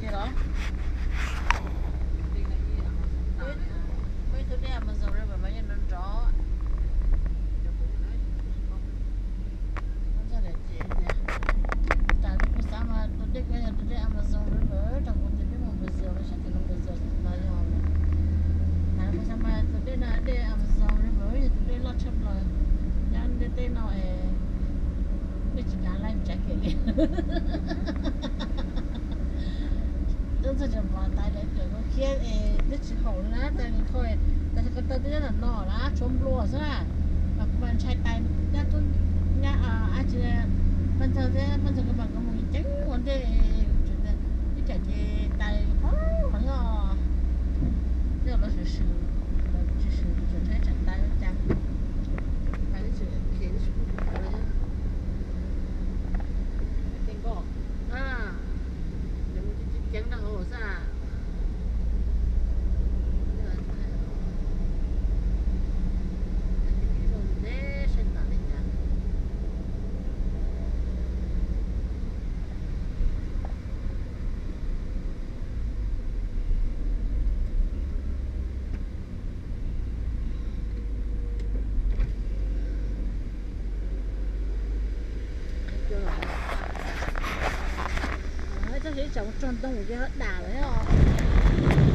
Ces los, muaj ib tug dej Amazon River mas yeej nrov nrov. Ntxog niam ces tias, tas kuv xav mas tus dej ko yog tus dej Amazon River, rau kuv tias peb mus Brazil, peb saib tim no Brazil no yog. Mas kuv xav mas tus dej no dej Amazon River yog tus dej loj tshaj plaws nyob ntiaj teb no es nej tsis kav live tsav kev li. Tub txog tseem pom tais lawv cawm koj khiab es twb tsis haum li na, tais nqhis qhov, tais ko taw twb nyob ntawm no na, tshuav nplua xwb na. Mas kuv mas ntshai tais nyob tub nyob ab tsi, Paj Ntxawg thiab Paj Ntxawg ko mas kuv mus ceev ua ntej, ib tsam ces tais qhov qhov nyob, nyob lawv swm swm, lawv swm swm tseem ntshai tsam tais cas. Ceev rau hauv xwb. Txoj kev tsam mus txog ntoo ces ho dam lawm os.